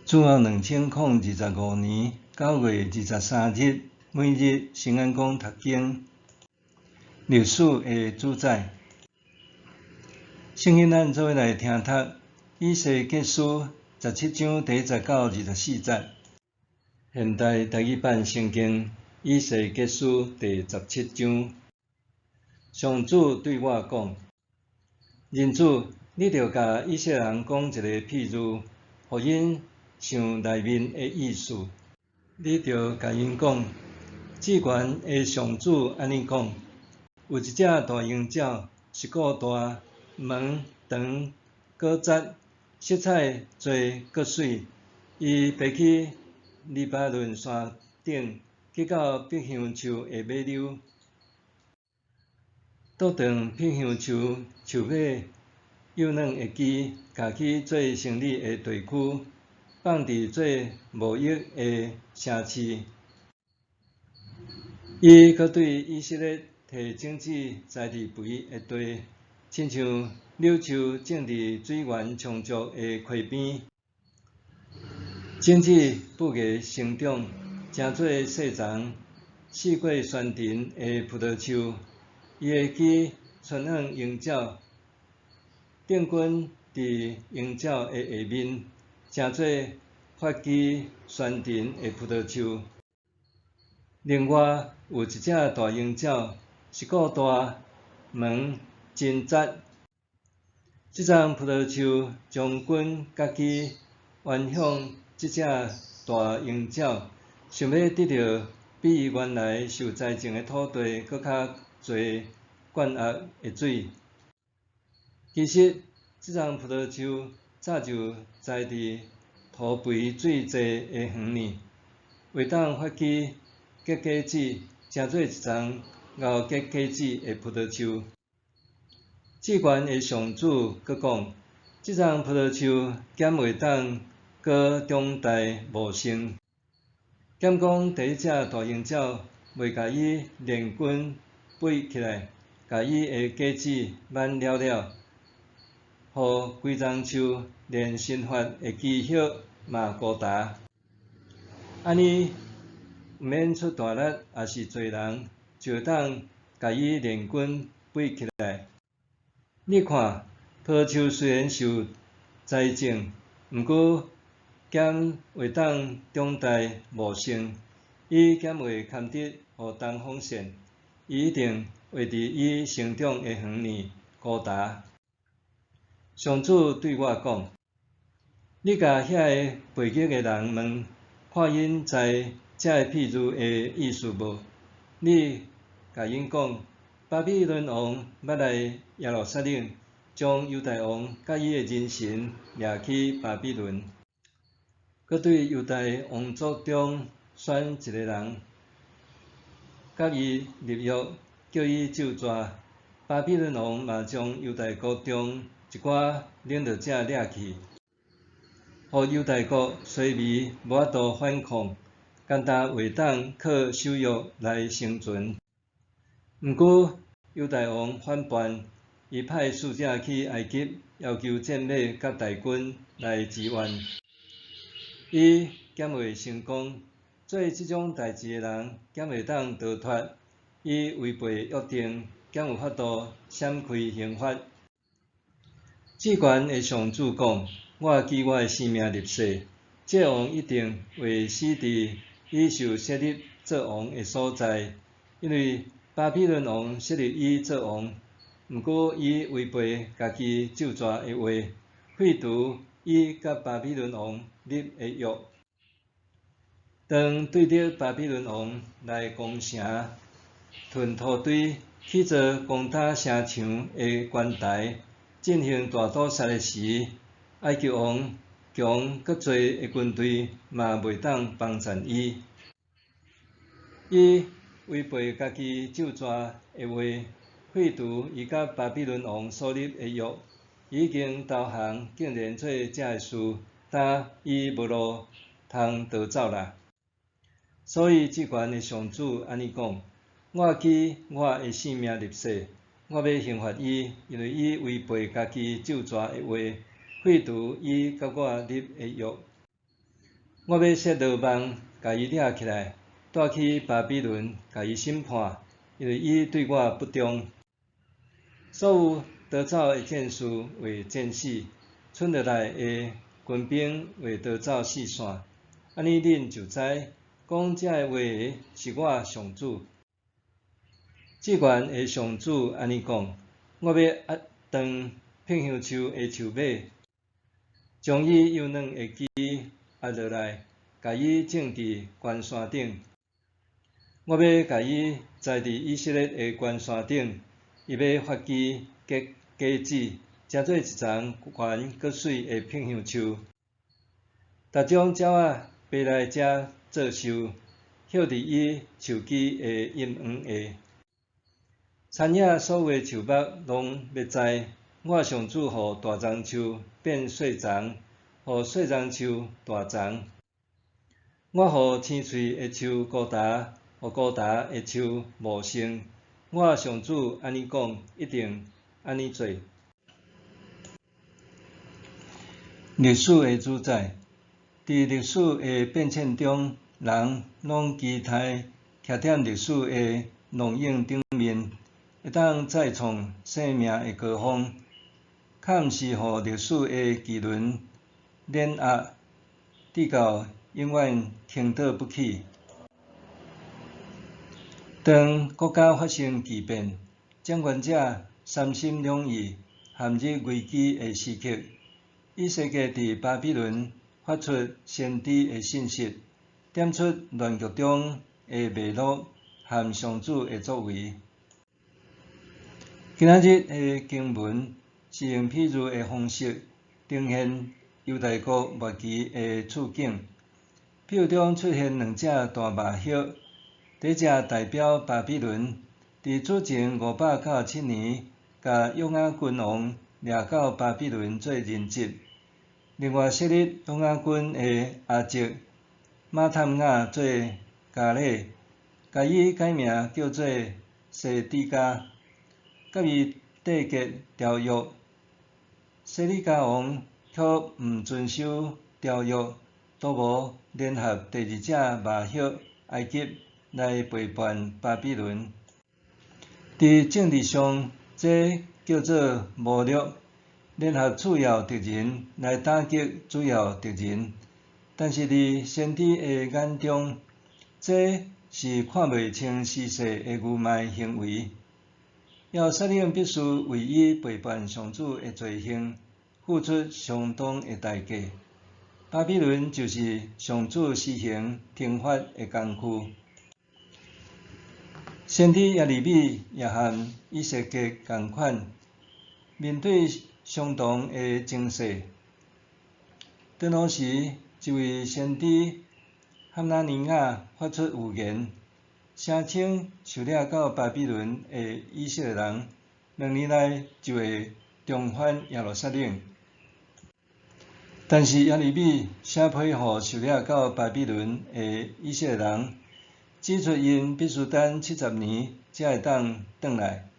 主後2025年9月23日，每日新眼光讀經，歷史的主宰。聖經咱做伙來聽讀以西結書十七章第一節到24節。現代台語版聖經以西結書第十七章，上主對我講：人子，你著共以色列人講一个譬喻，予𪜶想內面的意思。你著共𪜶講：至懸的上主按呢講，有一隻大鷹鳥，是顧大、毛長、閣窄，色彩濟閣媠。伊飛去黎巴嫩山頂，去到碧香樹的尾溜，倒斷碧香樹樹尾幼嫩的枝，共去做生理的地區，放佇做貿易的城市。伊閣對以色列提種子栽佇肥的地，親像柳樹種佇水源充足的溪邊。種子不芽生長，成做細叢，四過酸甜的葡萄樹。伊的枝伸向鷹鳥，定根佇鷹鳥的下面，成做發枝酸甜的葡萄樹。另外有一隻大鷹鳥，是顧大、毛真窄。這叢葡萄樹將根佮枝彎向這隻大鷹鳥，想欲得著比伊原來受栽種的土地閣較濟灌壓的水。其實，這叢葡萄樹早就栽佇土肥水濟的園裡，會當發枝結果子，成做一叢𠢕結果子的葡萄樹。至懸的上主閣講：這叢葡萄樹敢會當閣長大茂盛？敢講第一隻大鷹鳥袂共伊連根拔起來，共伊的果子挽了了，予規叢樹連新發的枝葉嘛孤焦。按呢，毋免出大力，抑是濟人，就會當共伊連根拔起來。你看，葡萄樹雖然受栽種，毋過敢會當長大茂盛？伊敢會堪得予東風扇？伊一定會佇伊成長的園裡孤焦。上主對我講：你共遐个悖逆的人問，看𪜶知這个譬喻的意思無？你共𪜶講：巴比倫王欲來耶路撒冷，將猶大王佮伊的人臣掠去巴比倫，閣對猶大王族中選一个人，佮伊立約，叫伊咒詛。巴比倫王嘛將猶大國中一寡領導者掠去，予猶大國衰微，無法度反抗，干焦會當靠守約來生存。毋過猶大王反叛，伊派使者去埃及，要求戰馬佮大軍來支援。伊敢會成功？做這種代誌的人，敢會當逃脫？伊違背約定，敢有法度閃開刑罰？至懸的上主講：我舉我的性命立誓，這王一定會死佇伊受設立做王的所在，因為巴比倫王設立伊做王，毋過伊違背家己咒詛的話，廢除伊佮巴比倫王立的約。當對著巴比倫王來攻城、囤土堆、起造攻打城牆的關台，進行大屠殺的時，埃及王強閣濟的軍隊嘛袂當幫贊伊。伊違背家己咒詛的話，廢除伊佮巴比倫王所立的約，已經投降，竟然做這个事，焦伊無路通逃走啦。所以至懸的上主按呢講：我舉我的性命立誓，我欲刑罰伊，因為伊違背家己咒詛的話，廢除伊佮我立的約。我欲設羅網，共伊掠起來，帶去巴比倫，共伊審判，因為伊對我不忠。所有逃走的戰士會戰死，賰落來的軍兵會逃走四散。按呢恁就知，講這个話的是我上主。至懸的上主按呢講：我欲壓斷柏香樹的樹尾，將伊幼嫩的枝壓落來，共伊種佇懸山頂。我欲共伊栽佇以色列的懸山頂，伊欲發枝結果子，成做一叢懸閣媠的柏香樹。逐種鳥仔飛來遮做岫，歇佇伊樹枝的蔭蔭下。田野所有的樹木攏欲知，我上主予大欉樹變細欉，予細欉樹大欉。我予青翠的樹枯焦，予枯焦的樹茂盛。我上主按呢講，一定按呢做。歷史的主宰，佇歷史的變遷中，人攏期待徛踮歷史的浪湧頂面，會當再創生命的高峰，較毋是予歷史的巨輪碾壓，直到永遠傾倒不起。當國家發生巨變，掌權者三心兩意，陷入危機的時刻，以西結佇巴比倫發出先知的信息，點出亂局中的脈絡和上主的作為。今仔日的經文是用譬喻的方式呈現猶大國末期的處境。譬喻中出現兩隻大麻葉，第一隻代表巴比倫，佇主前597年，共約雅斤王掠到巴比倫做人質。另外設立約雅斤的阿侄馬探雅做家理，共伊改名叫做西底家，佮伊締結條約。西底家王卻毋遵守條約，圖謀聯合第二隻麻葉埃及來背叛巴比倫。佇政治上，這叫做謀略，聯合次要敵人來打擊主要敵人。但是佇先知的眼中，這是看袂清時勢的愚昧行為。耶路撒冷必須為伊背叛上主的罪行付出相當的代價。巴比倫就是上主施行懲罰的工具。先知耶利米也和以西結仝款，面對相同的情勢。當當時，一位先知哈拿尼雅發出預言，聲稱受掠到巴比倫的以色列人，2年內就會重返耶路撒冷。但是耶利米寫批予受掠到巴比倫的以色列人，指出𪜶必須等70年才會當轉來，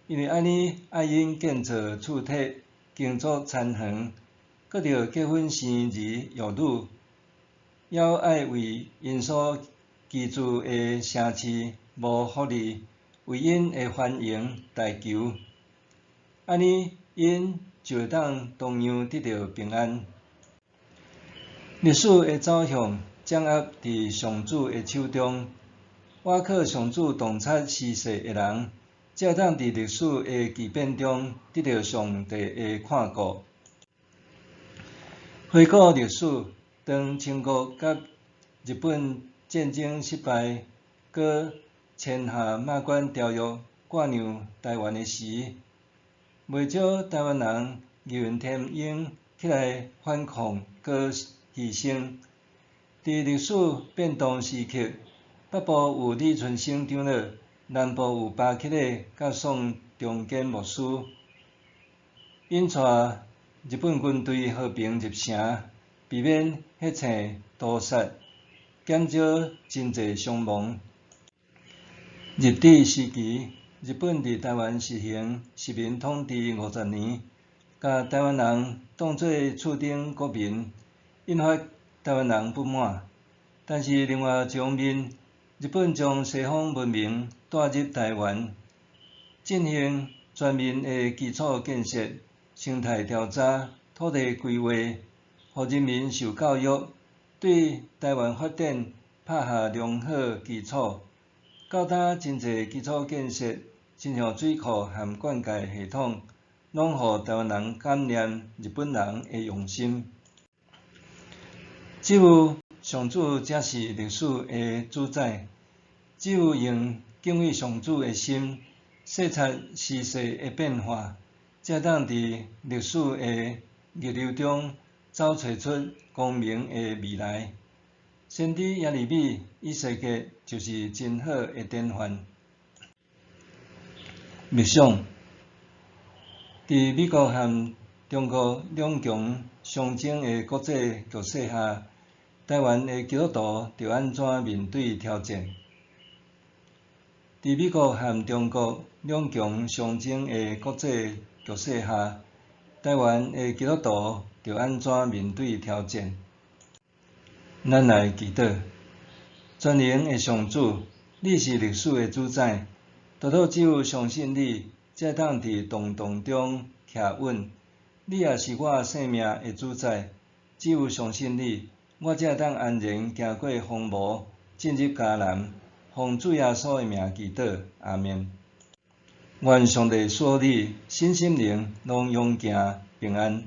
因為按呢愛𪜶建造厝體、耕作田園，閣著結婚生兒育女，猶愛為𪜶所居住的城市謀福利，為𪜶的繁榮代求，按呢𪜶就會當同樣得著平安。歷史的走向掌握佇上主的手中，倚靠上主洞察時勢的人，才會當佇歷史的巨變中得著上帝的看顧。回顧歷史，當清國佮日本戰爭失敗，閣簽下馬關條約割讓臺灣的時，袂少臺灣人義憤填膺起來反抗閣犧牲。佇歷史變動時刻，北部有李春生長老，南部有巴克禮佮宋中堅牧師，𪜶帶日本軍隊和平入城，避免血腥屠殺，減少真濟傷亡。日治時期，日本佇臺灣實行殖民統治50年，共臺灣人當做次等國民，引發臺灣人不滿。但是另外一方面，日本將西方文明帶入臺灣，進行全面的基礎建設、生態調查、土地規劃，予人民受教育，對臺灣發展拍下良好基礎。到今真濟基礎建設，親像水庫和灌溉系統，攏予臺灣人感念日本人的用心。只有上主才是歷史的主宰，只有用敬畏上主的心，細察時勢的變化，才會當佇歷史的逆流中，走揣出光明的未來。先知耶利米、以西結就是真好的典範。默想，佇美國和中國兩強相爭的國際局勢下，臺灣的基督徒著按怎面對挑戰？佇美國和中國兩強相爭的國際局勢下，臺灣的基督徒著按怎面對挑戰？咱來祈禱，全能的上主，你是歷史的主宰，獨獨只有相信你，才會當佇動盪中徛穩。你也是我生命的主宰，只有相信你，我才會當安然行過風暴，進入迦南。奉主耶穌的名祈禱，阿們。願上帝賜福你，身心靈攏勇健平安。